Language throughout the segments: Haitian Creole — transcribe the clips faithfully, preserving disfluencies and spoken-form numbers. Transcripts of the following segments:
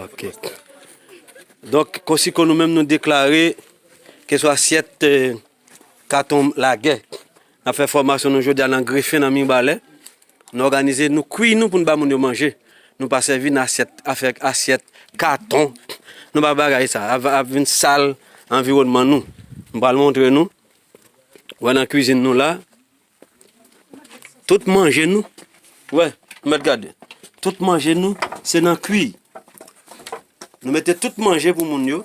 Ok. Donk, Kosiko nou menm nou deklare keswa asyèt, eh, katon lagè. N ap fè fòmasyon nou jodi a nan Grefen, nan Mibalè. Nou òganize, nou kwi nou pou n ba moun yo manje. Nou pa sèvi nan asyèt, afè asyèt, katon. Nou pa bagay sa. Ap, ap vin sal anviwònman nou. M pral montre nou. Wè nan kwizin nou la. Tout manje nou. Wè, ou mèt gade. Tout manje nou, se nan kwi. Nou mete tout manje pou moun yo.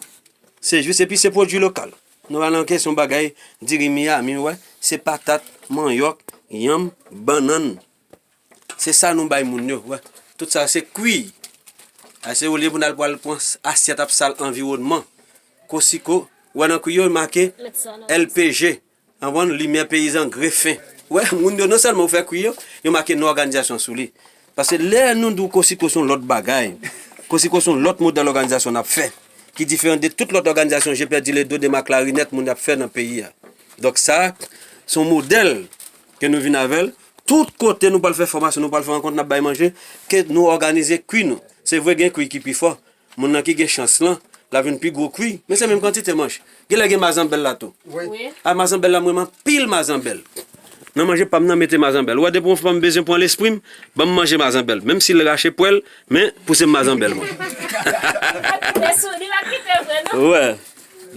Se jis, epi se pwodui lokal. Nou pa nan kesyon bagay diri Miami, wè. Se patat, manyòk, yanm, bannann. Se sa nou bay moun yo, wè. Tout sa se kwi. Ase olye pou n al pral pran asyèt ap sal anviwònman. Kosiko, wè nan kwi yo make L P G. Anprann, limyè peyizan Grefen. Wè, moun yo non sèlman ou fè kwi yo, yo make non òganizasyon sou li. Paske lè nou di w Kosiko se yon lòt bagay, Kosiko se yon lòt modèl òganizasyon n ap fè, ki diferan de tout lòt òganizasyon Je pèdi le do, Dema Klarinèt, moun y ap fè nan peyi a. Donk sa, se yon modèl ke nou vin avè l. Tout kote nou pral fè fòmasyon, nou pral fè rankont, n ap bay manje, ke nou òganize kwi nou. Se vre gen kwi ki pi fò, moun nan ki gen chans lan, l ap jwenn pi gwo kwi, men se menm kantite manje. Genlè gen mazanbèl la tou. Wi. A mazanbèl la, mwen renmen anpil mazanbèl. Nan manje pa m nan mete mazanbèl. Ou wè depi yon fanm bezwen pran lespri m, ban m manje mazanbèl. Menm si l rache pwèl, men pouse m mazanbèl mwen. Li pa kite vre non. Wè.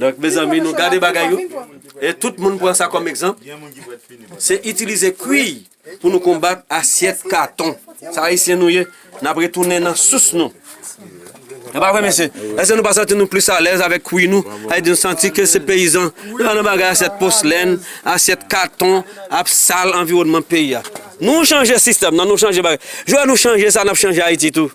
Donk, mezanmi, nou gade bagay yo. E tout moun pran sa kòm egzanp. Se itilize kwi pou nou konbat asyèt katon. Sa ayisyen nou ye, n ap retounen nan sous nou. E pa vre, mesye? Èske nou pa santi nou plis alèz avèk kwi nou? Sa vle di nou santi ke se peyizan. Nou pa nan bagay asyèt pòslèn, asyèt katon, ap sal anviwònman peyi a. Nou chanje sistèm nan, nou chanje bagay. Jodi a nou chanje sa, n ap chanje Ayiti tou.